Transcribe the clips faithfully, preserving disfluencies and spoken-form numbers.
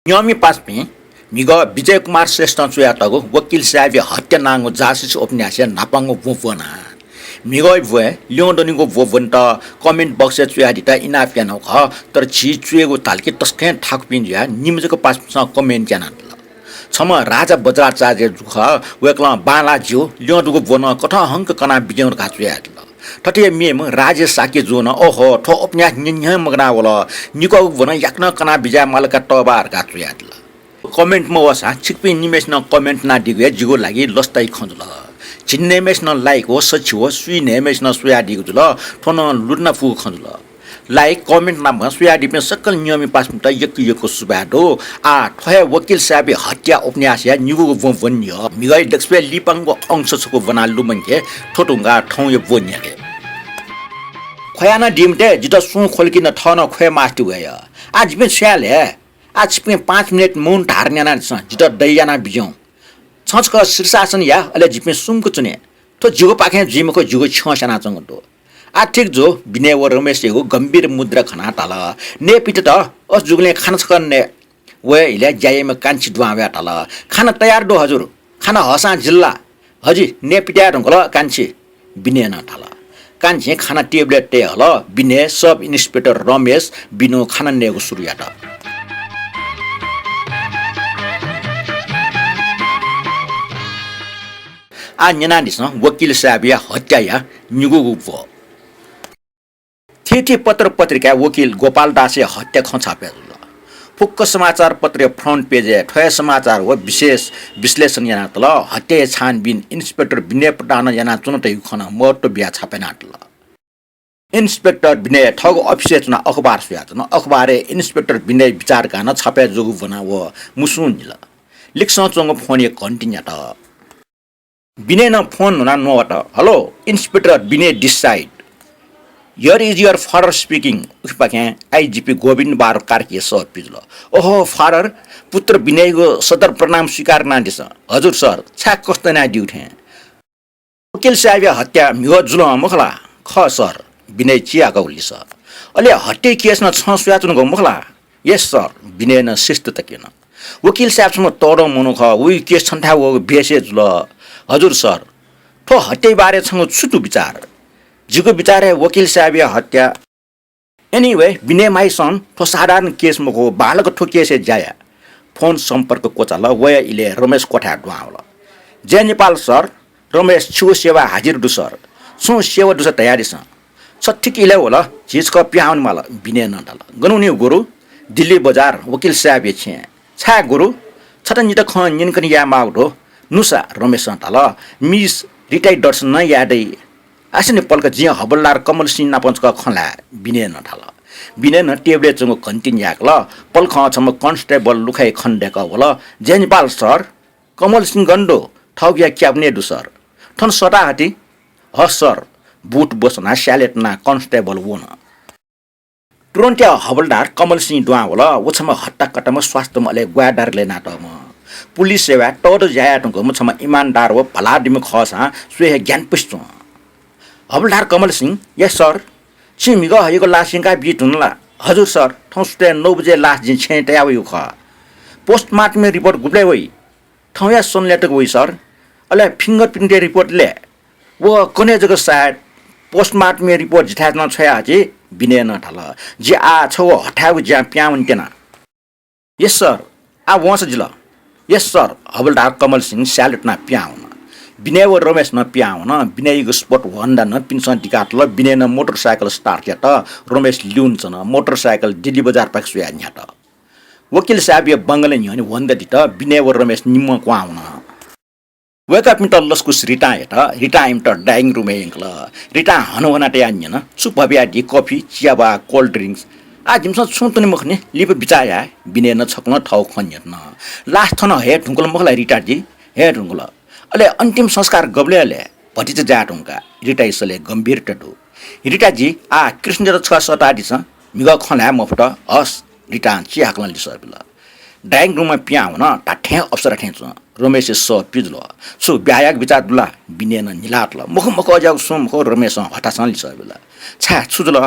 न्यंमि पासापिं, म्हिगः विजय कुमार श्रेष्ठं च्वयातःगु वकिल साहेबया हत्या नांगु जासुसी उपन्यासया न्हापांगु ब्वं ब्वना। म्हिगः ब्वय् ल्यं दनिगु ब्वं ब्वनेत comment box-य् च्वयादीत इनाप यानागु खः, तर झी च्वयेगु धाल कि तसकं थाकुपिं जुयाः निम्ह जक पासापिन्सं comment यानादिल। छम्ह राजा वज्राचार्य जु खः, वय्कलं बांलाः ज्यू, ल्यं दुगु ब्वं नं कथंहंक कना बिज्याहुँ धकाः च्वयादिल। थथे मेम्ह राजेश शाक्य जुं नं, ओहो, थ्व उपन्यास न्यने हे मगाना वल, निकःगु ब्वं नं याकनं कना बिज्याये माल का तःबाः धकाः च्वयादिल। Comment मवःसां छिकपिं निम्हय्सिनं comment यानादीगु हे जिगु लागि लसताया खँ जुल। झिंन्हय्म्हय्सिनं like व सछि व स्वीन्हय्म्हय्सिनं स्वयादीगु जुल, थ्व नं लुधनापुगु खँ जुल। Like, comment नाप स्वयादीपिं सकल न्यंमि पासापिन्त यक्व यक्व सुभाय् दु। आः थ्व हे वकिल साहेबया हत्या उपन्यासया निगूगु ब्वं ब्वनेगु म्हिगःया दक्वसिबय् लिपांगु अंश छकू ब्वना लुमंके। थ्व धुंकाः थौंया ब्वं न्ह्याके। ख्वया नं दी मते, जितः सुं ख्वल कि न थः नं ख्वये मास्ति वय्। आः जिपिं छु याये ले? आः छिपिं पाँच मिनेट मौन धारण यानादिसँ, जितः दया यानाः बिज्याहुँ। छं छकः शीर्षासन या, अले जिपिं सुम्क च्वने। थ्व जिगुपाखें जुइ मखु, जिगु छ्यं स्यानाच्वंगु दु। आः ठीक जू, विनय व रमेशयागु गम्भीर मुद्रा खनाः धाल, नयेपित्यात, अथे जूगुलिं खाना छकः नये। वया इलय् ज्या याइम्ह कान्छी दुहां वयाः धाल, खाना तयार दु हजुर, खाना हःसां जिल्ला। हजि, नयेपित्याये धुंकल कान्छी। विनयनं धाल। कान्छी खाना टेबुलय् तये हल। विनय, सब इन्सपेक्टर रमेश, बिनु खाना नयेगु सुरु यात। आः न्यनादिसँ वकिल साहेबया हत्याया निगूगु ब्वं। थीथी पत्र पत्रिकाय् वकिल गोपाल दासया हत्या खँ छापय् जुल। फुक्क समाचार पत्रया front page-य् थ्व हे समाचार व विशेष विश्लेषण यानातल। हत्याया छानबिन इन्सपेक्टर विनय प्रधानं यानाच्वन धइगु खँ नं महत्त्व बियाः छापय् यानातल। इन्सपेक्टर विनय थःगु अफिसय् च्वनाः अखबार स्वयाच्वन। अखबारय् इन्सपेक्टर विनय विचार कानं छापय् जूगु ब्वना व मुसुं न्हिल। लिक्सं च्वंगु फोनया घन्टी न्ह्यात। विनयनं फोन न्हुनाः न्ववात। Hello, Inspector Vinay this side. Here is your father speaking. उखेपाखें आइजिपी गोविन्द बहादुर कार्कीया सः पिजुल। ओहो फादर, पुत्र विनययागु सदर प्रणाम स्वीकार यानादिसँ। हजुर सर, छाय् कष्ट यानादीगु थें? वकिल साहेबया हत्या म्हिगः जुल हं मखु ला? खः सर, विनय चिहाकःगु लिसः। अले हत्याया केस नं छं स्वयाच्वनागु मखु ला? Yes sir, विनयनं शिस्तता क्यन। वकिल साहेब छम्ह तःधं मनू खः, वया केस छन्थाय् वःगु बेस हे जुल। हजुर सर, थ्व हत्याया बारे छंगु छु दु विचार? जिगु विचारय् वकिल साहेबया हत्या। Anyway, विनय माइसन, थ्व साधारण केस मखु, बांलाक थ्व केसय् ज्या या। फोन सम्पर्क क्वचाल, वया इलय् रमेश क्वथाय् दुहां वल। जय नेपाल सर, रमेश, छिगु सेवाय् हाजिर दु सर। छुं सेवा दुसा धयादिसँ। छ ठीक इलय् वल, झी छकः पिहां वनेमाल, विनयनं धाल। गन वनेगु गुरु? दिल्ली बजार, वकिल साहेबया छेँय्। छाय् गुरु? छता निता खँ न्यनेकने यायेमाःगु दु। नुसा, रमेशं धाल, मिस रिताया दर्शन नं याये दइ। आसेनि पलख जिं हवलदार कमल सिंह नाप छकः खँ ल्हाये, विनयनं धाल। विनयनं टेबुलय् च्वंगु घन्टी न्ह्याकल। पलखं छम्ह कन्स्टेबल लुखाइ खनेदय्कः वल। जय नेपाल सर, कमल सिंह गन दु? थःगुया क्याबिनय् दु सर। थन सःता हति। हस् सर। बुट ब्वसनाः स्याले तनाः कन्स्टेबल वन। तुरुन्त हवलदार कमल सिंह दुहां वल। व छम्ह हट्टाकट्टाम्ह स्वास्थ्यम्ह अले ग्वायेदार लय् यानातःम्ह। पुलिस सेवाय् तःधं ज्या याये धुंकूम्ह छम्ह इमानदार व भलादीम्ह खःसां स्वये हे ग्यानापुसे च्वं। हवलदार कमल सिंह, Yes sir। छिं म्हिगः हयागु लास यंकाबी धुन ला? हजुर सर, थौं सुथय् नौ बजे लास जिं छेँय् तयावयागु खः। पोस्टमार्टमया रिपोर्ट गुबलय् वइ? थौंया स्वन्हु तक वइ सर। अले फिंगरप्रिन्टया रिपोर्ट ले? व कन्हय् जक सायद। पोस्टमार्टमया रिपोर्ट जिथाय् नं छ्वया हजि, विनयनं धाल। जि आः छगू हथाय्गु ज्यां पिहां वने त्यना। Yes sir। आः वंसा जिल। Yes sir। हवलदार कमल सिंह स्याले तनाः पिहां वन। विनय व रमेश नं पिहां वन। विनययागु Sport Honda नं पिन्सं दिकातल। विनयनं मोटरसाइकल start यात। रमेश लिउने च्वन। मोटरसाइकल दिल्ली बजारपाखे स्वयाः न्ह्यात। वकिल साहेबया बंगला न्ह्यःने Honda दित। विनय व रमेश निम्हं क्वहां वन। वय्कःपिन्त लसकुस रितां हयेत रितां इमित dining room-य् यंकल। रितां हनाबना तयाः न्यन, छु भबियादी? कफी, चिया वा cold drinks? आः जिमिसं छुं त्वने मखुनि, लिपा बिचाः याये। विनयनं छकलं थःगु खँ न्ह्यथन। लास थन हये धुंकल मखु ला रिताजी? हये धुंकल। अले अन्तिम संस्कार गबलय् ले? भतिचा जाये धुंकाः। रिताया सलय् गम्भीरता दु। रिताजी, आः कृष्णयात छकः सःतादिसँ, म्हिगः खँ ल्हाये मफुत। हस्। रितां चिहाकलं लिसः बिल। Dining room-य् पिहां वन, धात्थें अप्सरा थें च्वं। रमेशया सः पिजुल। छु ब्याहा यायेगु बिचाः दु ला? विनयनं न्हिलातल। मखु मखु, अज्याःगु सुं मखु, रमेशं हतासं लिसः बिल। छाय्, छु जुल?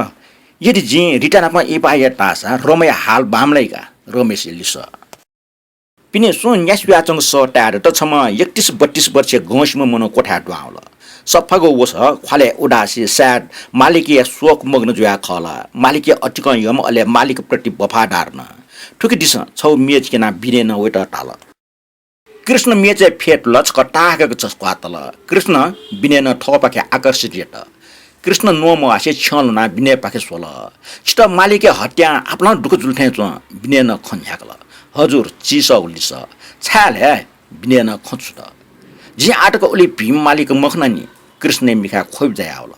यदि जिं रिता नाप इहिपाः याये धाःसा रोमाया हाल बांमलाइ का, रमेशया लिसः। पिने सुं न्यासि जुयाच्वंगु सः ताये दत। छम्ह एकतीस बत्तीस वर्षीय गंसिम्ह मनू क्वथाय् दुहां वल। सफागु वसः, ख्वालय् उदासी, सायद मालिकया शोकमग्न जुयाः खः ला, मालिकया अतिकं यःम्ह, अले मालिकप्रति वफादार नं। थुकिदिसँ छगू मेच क्यनाः विनयनं वयात धाल। कृष्ण मेचय् फ्यतुल, छकः ताहाकय्‌क झसक्वाः तल। कृष्ण विनयनं थःपाखे आकर्षित यात। कृष्ण नोमवासे छ्यं ल्हुनाः विनयपाखे स्वल। छितः मालिकया हत्यां आपालं दुःख जुल थें च्वं, विनयनं खँ न्ह्याकल। हजुर, झीसःगु लिसः। छाय् ले? विनयनं खँ छुत। जिं आःतक उलि भिं मालिक मखना नि, कृष्णया मिखाय् ख्वबि जायावल।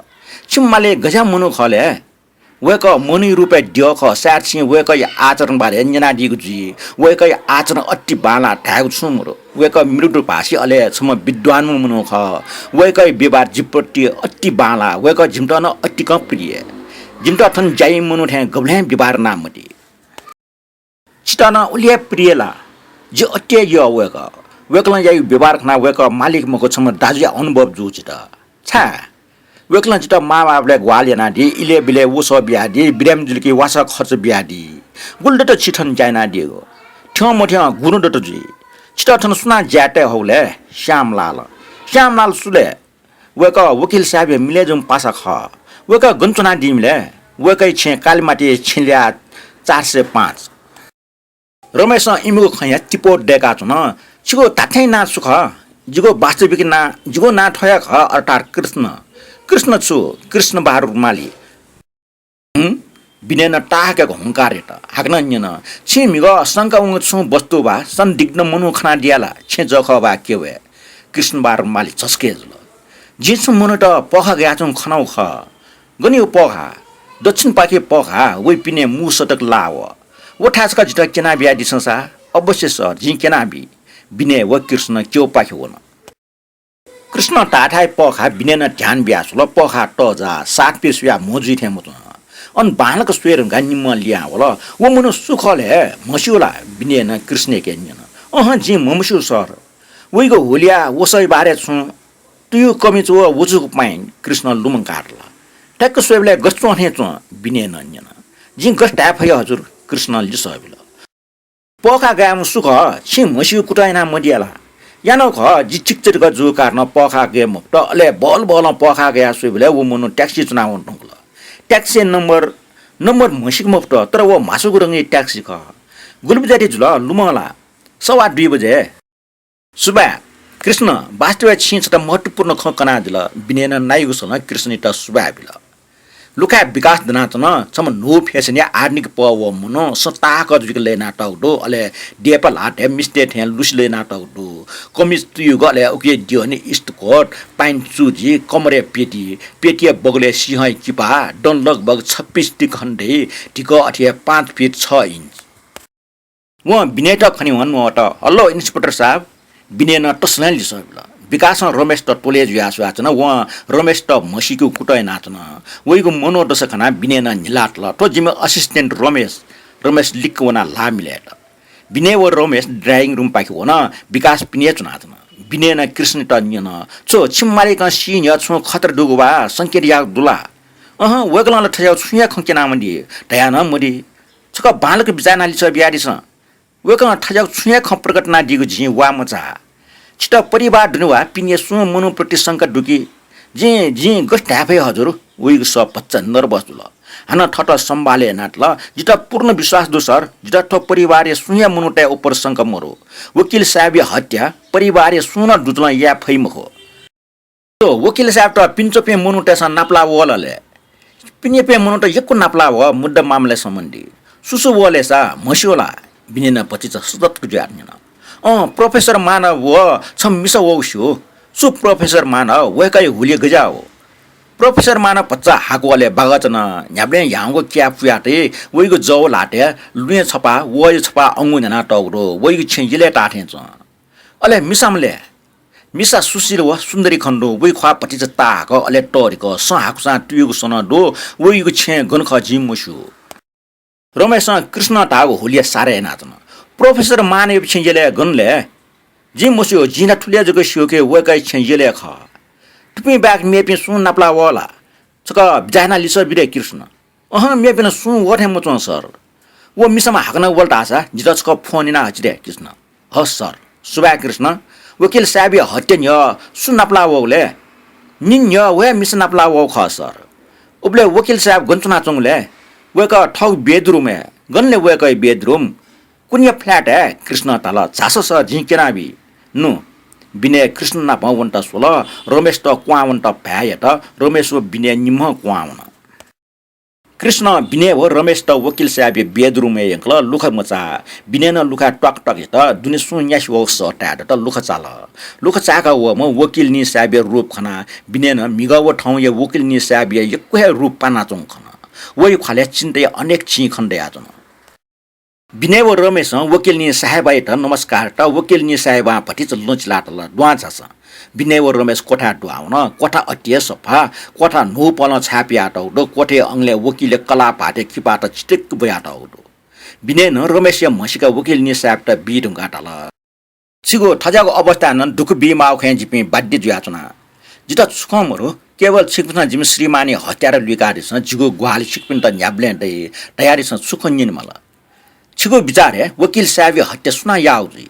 छिमि मालिक गज्याःम्ह मनू खः ले? वय्‌कः मनूया रूपय् द्यः खः, सायद छिं वय्‌कःया आचरण बारे न्यनादीगु जुइ। वय्‌कःया आचरण अति बांलाः, धायेगु छुं मदु। वय्‌कः मृदु भाषी, अले छम्ह विद्वान मनू खः। वय्‌कःया व्यवहार जिप्रति अति बांलाः, वय्‌कः जिमित नं अतिकं प्रिय। जिमित थन ज्या याइम्ह मनू थें गबलें व्यवहार याना मदी। छितः नं उलि हे प्रिय ला? जि अति हे यः वय्‌कः। वय्‌कलं याइगु व्यवहार खनाः वय्‌कः मालिक मखु, छम्ह दाजुया अनुभव जू जितः। छाय्? वय्‌कलं जितः मांबाबलय् ग्वाहालि यानादी, इलय् ब्यलय् वसः बियादी, बिरामी जुल कि वासः खर्च बियादी। गुलि दत छि थन ज्या यानादीगु? थ्यंमथ्यं गुगुं दत जुइ। छितः थन सुनां ज्याय् तये हःगु ले? श्यामलाल। श्यामलाल सु ले? वय्‌कः वकिल साहेबया मिले जूम्ह पासा खः। वय्‌कः गन च्वनादीम्ह ले? वय्‌कःया छेँ कालिमाटी छेँ ल्याः चार सय पाँच। रमेशं इमिगु खँया तिपौ दय्‌काच्वन। छिगु धात्थें नां छु खः? जिगु वास्तविक नां, जिगु नां थ्व हे खः, अर्थात् कृष्ण। कृष्ण छु? कृष्ण बहादुर माली। हुँ? विनयनं ताहाकय्‌क हुंकार यात। हाकनं न्यन, छिं म्हिगः शंका वंगु छुं वस्तु वा संदिग्ध मनू खनादिया ला? छेँ जःखः वा के वये? कृष्णबहादुर माली झसके जुल। जिं छम्ह मनूत पःखाः गयाच्वंगु खनागु खः। गन व पःखाः? दक्षिणपाखे पःखाः, वइ पिने मू सडक लाः वः। व थाय् छकः जितः क्यना बियादिसँ सा? अवश्य सर, जिं क्यनाबी। विनय व कृष्ण क्यःपाखे वन। कृष्णं धाःथाय् पःखाः विनयनं ध्यान बियाः स्वल। पःखाः तःजाः, सात फीट स्वयाः म्हो जुइ थें मच्वं। अन बांलाक स्वये धुंकाः निम्हं लिहां वल। व मनू सु खः ले, म्हस्यू ला? विनयनं कृष्णयाके न्यन। अहँ, जिं म्हमस्यू सर। वइगु हुलिया वसःया बारे छुं तुयु कमिच व वचुगु पाइँ, कृष्णं लुमंकाः धाल। ठ्याक्क स्वयेबलय् गथे च्वं थें च्वं, विनयनं न्यन। जिं गथे धाये फइ हजुर? कृष्णं लिसः बिल। पःखाः गयाम्ह सु खः? छिं म्हस्यूगु कुतः याना मदिया ला? यानागु खः, जि चिकित्सक जूगु कारणं पःखाः गये मफुत, अले बहल बहलं पःखाः गयाः स्वयेबलय् व मनू ट्याक्सी च्वनाः वने धुंकल। ट्याक्सीया नम्बर, नम्बर म्हसीके मफुत, तर व म्हासुगु रंगया ट्याक्सी खः। गुलि बजेति जुल, लुमं ला? सवा दुई बजे। सुभाय् कृष्ण, वास्तवय् छिं छता महत्त्वपूर्ण खँ कनादिल। विनयनं नाइगु सलं कृष्णयात सुभाय् बिल। लुखाय् विकास दनाच्वन। छम्ह न्हू फैसनया आधुनिक पहः वःम्ह मनू, सँ ताहाकः जुइक लय् यानातःगु दु, अले देय्‌पा ल्हातय् मिस्तय् थें लुसि लय् यानातःगु दु। कमिज तुयुगु, अले उकिया द्यःने इस्टकोट, पाइन्ट चुजी, कम्मरय् पेटी, पेटीया बगलय् सिंहया किपा, दँ लगभग छप्पीस तिखन दइ, धिकः अथे हे पाँच फीट छ इन्च। वं विनयत खनेवं न्वःत, "हल्लो इन्सपेक्टर साहब।" विनयनं तसकं लिसः बिल। विकासं रमेशत त्वलय् जुयाः स्वयाच्वन। वं रमेशत म्हसीकेगु कुतः यानाच्वन। वइगु मनोदशा खनाः विनयनं न्हिलातल, "थ्व जिमि असिस्टेन्ट रमेश।" रमेश लिक्क वनाः ल्हाः मिले यात। विनय व रमेश ड्राइभिङ रुमपाखे वन। विकास पिने च्वनाच्वन। विनयनं कृष्णयात न्यन, "छु, छिमि मालिकं सी न्ह्यः छुं खतरा दुगु वा संकेत याःगु दु ला?" "अहँ, वय्‌कलं ला थज्याःगु छुं हे खँ क्यनामदी, धया नं मदी। छकः बांलाक बिचाः यानाः लिसः बियादिसँ। वय्‌कलं थज्याःगु छुं हे खँ प्रकट यानादीगु जिं वा मचाः। छितः परिवार दुने वा पिने सुं मनूप्रति शंका दु कि?" "जिं, जिं गथे धाये फइ हजुर?" वइगु सः भचा नर्भस जुल। हानं थःत सम्भालय् यानातल, "जितः पूर्ण विश्वास दु सर, जितः थ्व परिवारया सुं हे मनूतय् उपर शंका मदु। वकिल साहेबया हत्या परिवारया सुं नं दुजलं याये फइ मखु।" "वकिल साहेबत पिने च्वंपिं मनूतय्‌सं नापलाः वः ला ले?" "पिनेपिं मनूत यक्व नापलाः वः, मुद्दा मामलाया सम्बन्धी।" "सु सु वः ले सा, म्हस्यू ला?" विनयनं भतिचा सतर्क जुयाः न्यन। "अँ, प्रोफेसर मानव व छम्ह मिसा वःगु स्यू।" "सु प्रोफेसर मानव? वय्‌कःया हुलिया गज्याः हो?" "प्रोफेसर मानव भचा हाकु वः ले बागःचा नं, न्ह्याबलें ह्याउँगु क्याः पुयातइ, वइगु जव ल्हातय् लुँया छपा, वहःया छपा अंगू न्ह्यानातःगु दु, वइगु छेँ यलय् ताः थें च्वं।" "अले मिसाम्ह ले?" "मिसा सुशील व सुन्दरी खने दु, वइ ख्वाः भतिचा ताहाकः, अले तःधिकः, सँ हाकुसां तुयुगु सँ नं दु, वइगु छेँ गन खः जिं मस्यू।" रमेशं कृष्णं धाःगु हुलिया सारे यानाच्वन। "प्रोफेसर मानवया छेँ यलय् गन ले?" "जिं मस्यू, जिं ला थुलि जक स्यू कि वय्‌कःया छेँ यलय् खः।" "थुपिं बाहेक मेपिं सुं नापलाः वः ला? छकः बिचाः यानाः लिसः बि रे कृष्ण।" "अहँ, मेपिं ला सुं वः थें मच्वं सर। व मिसाम्ह हाकनं वल धाःसा जितः छकः फोन यानाः हजि रे कृष्ण।" हस् सर, सुभाय् कृष्ण, वकिल साहेबया हत्या न्ह्यः सु नापलाः वःगु ले? निन्ह्यः व हे मिसा नापलाः वःगु खः सर। उबलय् वकिल साहेब गन च्वनाच्वंगु ले? वय्कः थःगु बेडरुमय्। गन ले वय्कःया बेडरुम? कुनया फ्ल्याटय्? कृष्णं धाल। झासँ सर, जिं क्यनाबी। नु, विनय कृष्ण नाप वनेत स्वल। रमेशत क्वहां वनेत भाय् यात। रमेश व विनय निम्हं क्वहां वन। कृष्णं विनय व रमेशत वकिल साहेबया बेडरुमय् यंकल। लुखा मचाः। विनयं लुखाय् ट्वाक ट्वाक यात। दुने सुं न्यासि वःगु सः ताये दत। लुखा चाल। लुखा चाय्काः वःम्ह वकिलनी साहेबया रूप खनाः विनयं म्हिगः व थौंया वकिलनी साहेबया यक्व हे रूप पानाच्वंगु खन। वया ख्वालय् चिन्ताया अनेक चिं खने दयाच्वन। विनय व रमेशं वकिलनी साहेबायात नमस्कार यात। वकिलनी साहेबां भतिचा लँ चिलातल, द्वां झासँ। विनय व रमेश क्वथाय् दुहां वन। क्वथा अति हे सफा। क्वथा न्हूपलं छाय् पियातःगु दु। क्वथाया अंगलय् वकिलया कलाः भाःतय् किपात चिटिक्क ब्वयातःगु दु। विनयं रमेशया म्हसीका वकिलनी साहेबयात बी धुंकाः धाल, छिगु थज्याःगु अवस्थाय् नं दुःख बीमाःगु खँय् जिपिं बाध्य जुयाच्वना। जितः छुं खँ मदु, केवल छिकपिन्सं जिमि श्रीमानया हत्यारा लुइकादिसँ, जिगु ग्वाहालि छिकपिन्त न्ह्याबलें दइ धयादिसँ, छु खँ न्यनेमाल? छिगु बिचारय् वकिल साहेबया हत्या सुनां याःगु जुइ?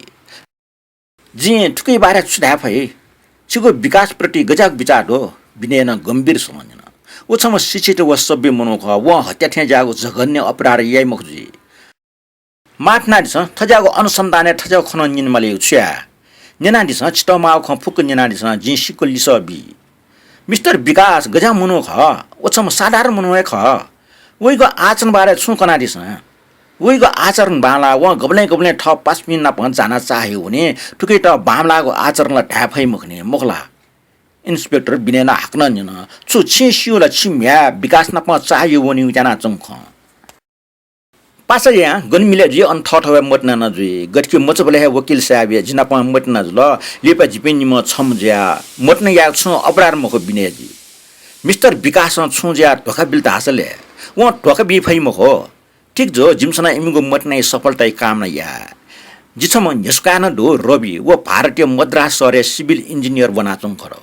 जिं थुकिया बारे छु धाये फइ? छिगु विकासप्रति गज्याःगु बिचाः दु? विनयं गम्भीर स्वरं न्यन। व छम्ह शिक्षित व सभ्य मनू खः। वं हत्या थें ज्याःगु जघन्य अपराध याइ मखु जुइ। माफ यानादिसँ, थज्याःगु अनुसन्धानय् थज्याःगु खँ नं न्यनेमालीगु छु याये? न्यनादिसँ, छितः माःगु खँ फुक्क न्यनादिसँ, जिं सिक्क लिसः बी। मिस्टर विकास गज्याःम्ह मनू खः? व छम्ह साधारण मनू हे खः। वइगु आचरण बारे छुं कनादिसँ। वइगु आचरण बांलाः। वं गबलें गबलें थः पासापिं नाप जाना चाःहिउ वनी। थुकियात बांमलाःगु आचरण ला धाये फइ मखुनि, मखु ला? इन्सपेक्टर विनयं हाकनं न्यन, छु छिं स्यू ला, छि म्ह्याय् विकास नाप चाःहिउ वनीगु यानाच्वंगु खँ? पासा यायां गन मिले जुइ, अन थःथवय् मतिना नं जुइ। गथे कि मचाबलय् हे वकिल साहेबया जि नाप मतिना जुल, लिपा जिपिं निम्हं छम्ह जुयाः मतिना यायेगु छुं अपराध मखु विनयजी। मिस्टर विकासं छुं जुयाः धोखा बिल धाःसा ले, वं धोखा बी फइ मखु। ठीक जू, जिमिसं नं इमिगु मतिनाया सफलताया कामना याये। जि छम्ह न्ह्यसुकाय् नं दु, रवि, व भारतया मद्रास शहरय् सिभिल इन्जिनियर वनाच्वंगु खः।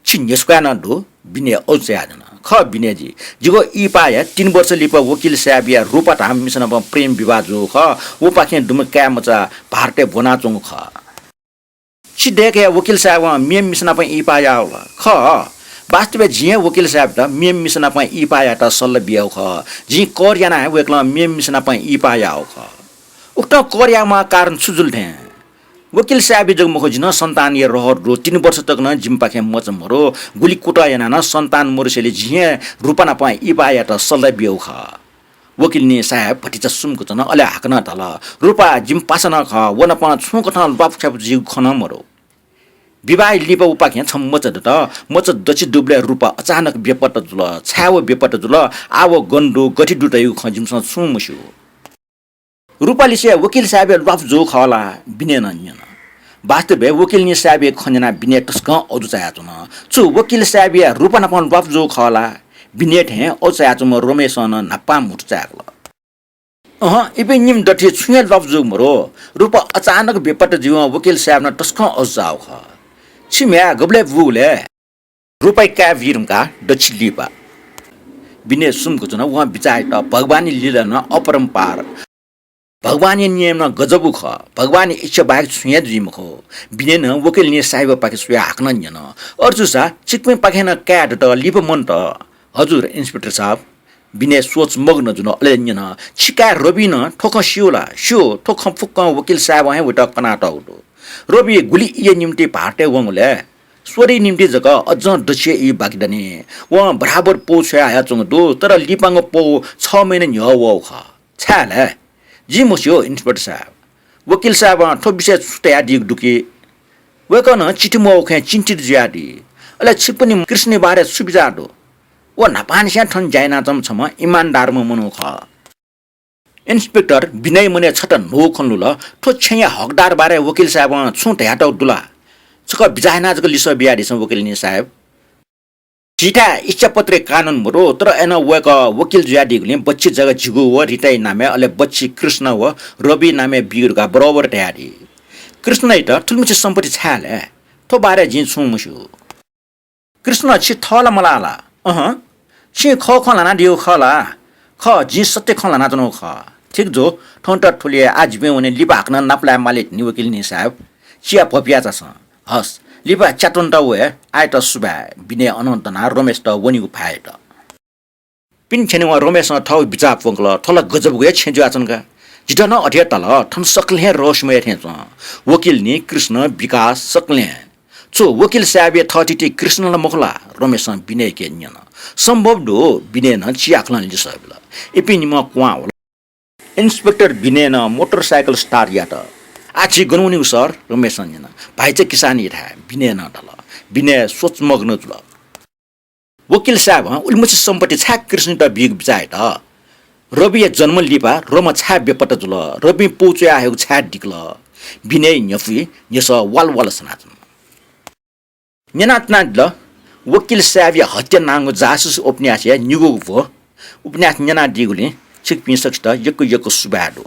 छि न्ह्यसुकाय् नं दु, विनय अझ चायाः धाल। खः विनयजी, जिगु इहिपाया तीन वर्ष लिपा वकिल साहेबया रूपा धाःम्ह मिसा नाप प्रेम विवाह जूगु खः। वपाखें दुम्ह काय् मचा भारतय् ब्वनाच्वंगु खः। छि दय्कया वकिल साहेबं मेम्ह मिसा नाप इहिपाः याःगु ला? खः। वास्तवय् जिं हे वकिल साहेबयात मेम्ह मिसा नाप इहिपाः यायेत सल्लाह बियागु खः। जिं कर यानाः हे वय्कलं मेम्ह मिसा नाप इहिपाः याःगु खः। उकथं कर यायेमाःगु कारण छु जुल थें? वकिल साहेबया जक मखु, जि नं सन्तानया रहर दु। तीन वर्ष तक नं जिमिपाखें मचा मदु। गुलि कुतः यानाः नं सन्तान मदुसेंलि जिं हे रूपा नाप इहिपाः यायेत सल्लाह बियागु खः। वकिलनी साहेब भतिचा सुम्क च्वन, अले हाकनं धाल, रूपा जिमि पासा नं खः, व नाप छुं कथं ल्वापु ख्यापु जुइगु खँ नं मदु। विवाहया लिपा वपाखें छम्ह मचा दत। मचा दच्छि दुबलय् रूपा अचानक बेपत्ता जुल। छाय् व बेपत्ता जुल, आः व गन दु, गथे दु धइगु खँ जिमिसं छुं मस्यू। रूपालिसे वकिल साहेबया ल्वापु जूगु खः ला? विनयं न्यन। वास्तवय् वकिलनी साहेबया खँ न्यनाः विनय तसकं अजू चायाच्वन। छु वकिल साहेबया रूपा नाप ल्वापु जूगु खः ला? विनय थें अजू चायाच्वंम्ह रमेशं नं न्हापां म्हुतु चाय्कल। अहँ, इपिं निम्ह दथुइ छुं हे ल्वापु जूगु मदु। रूपा अचानक बेपत्ता जुइवं वकिल साहेब नं तसकं अजू चाःगु खः। छि म्ह्याय् गबलय् बूगु ले? रूपाया काय् बी धुंकाः दच्छि लिपा। विनय सुम्क च्वन, वं बिचाः यात, भगवानया लीला नं अपरम्पार। भगवानया नियम नं गजबगु खः। भगवानया इच्छा बाहेक छुं हे जुइ मखु। विनयं वकिलनी साहेबपाखे स्वयाः हाकनं न्यन, अथे जूसा छिकपिंपाखें नं काय् दत, लिपा मन्त? हजुर, इन्सपेक्टर साहब। विनय सोच मग्न जुल, अले न्यन, छि काय् रविं नं थ्व खँ स्यू ला? स्यू, थ्व खँ फुक्कं वकिल साहेबं हे वयात कनातःगु दु। रवि गुलि ईया निंतिं भारतय् वंगु ले? स्वदँया निंतिं जक, अझं दच्छि ई बाकी दनि। वं बराबर पौ छ्वया हयाच्वंगु दु, तर लिपांगु पौ छः महिना न्ह्यः वःगु खः। छाय् ले? जिं मस्यू, इन्सपेक्टर साहेब। वकिल साहेबं थ्व विषयय् छु धयादीगु दु कि? वय्कलं चिट्ठी मवःगु खँय् चिन्तित जुयादी। अले छिकपिनि कृष्णया बारे छु बिचाः दु? व न्हापांनिसें थन ज्या यानाच्वंम्ह छम्ह इमानदारम्ह मनू खः। इन्सपेक्टर विनयया मनय् छता न्हूगु खँ लुल, थ्व छेँया हकदार बारे वकिल साहेबं छुं धयातःगु दु ला? छकः बिचाः यानाः जक लिसः बियादिसँ वकिलनी साहेब। झीथाय् इच्छापत्रया कानून मदु, तर अय्नं वय्कः वकिल जुयादीगुलिं बच्छि जक जिगु व रिताया नामय्, अले बच्छि कृष्ण व रविया नामय् बीगु धकाः बरोबर धयादी। कृष्णयात थुलिमछि सम्पत्ति छाय् ले? थ्व बारे जिं छुं मस्यू। कृष्ण, छि थः ला मलाः ला? अहँ, छिं खः खँ ल्हानादीगु खः ला? खः, जिं सत्य खँ ल्हानाच्वनागु खः। ठीक जू, थौंत थुलि हे, आः जिपिं वने लिपा हाकनं नापलाये माली धुन वकिल नि साहेब। चिया भ्वपुया झासँ। हस्, लिपा च्यातुन्त वये, आःयात सुभाय्। विनय अनं दनाः रमेशत वनेगु फाय् यात। पिने थ्यनेवं रमेशं थःगु बिचाः प्वंकल, थ्व ला गजबगु हे छेँ जुयाच्वन का। जितः नं अथे हे ताल, थन सकलें हे रहस्यमय थें च्वं। वकिल नि, कृष्ण, विकास, सकलें। छु वकिल साहेबया थःथिति कृष्ण ला मखु ला? रमेशं विनयके न्यन। सम्भव दु, विनयनं चिहाकलं लिसः बिल। इपिं निम्हं क्वहां वल। इन्सपेक्टर विनयनं मोटरसाइकल start यात। आः छि गन वनेगु सर? रमेशं न्यन। भाइचा किसानयाथाय्, विनयनं धाल। विनय सोचमग्न जुल। वकिल साहेबं उलिमछि सम्पत्ति छाय् कृष्णयात बीगु बिचाः यात? रविया जन्म लिपा रोमा छाय् बेपत्ता जुल? रविं पौ च्वया हयेगु छाय् दिकल? विनय न्ह्यपुइ न्ह्यसः वाल वाल सनाच्वन। न्यनाच्वनादिल, वकिल साहेबया हत्या नांगु जासुस उपन्यासया निगूगु भ्व। उपन्यास न्यनादीगुलिं छिकपिं सकसित यक्व यक्व सुभाय् दु।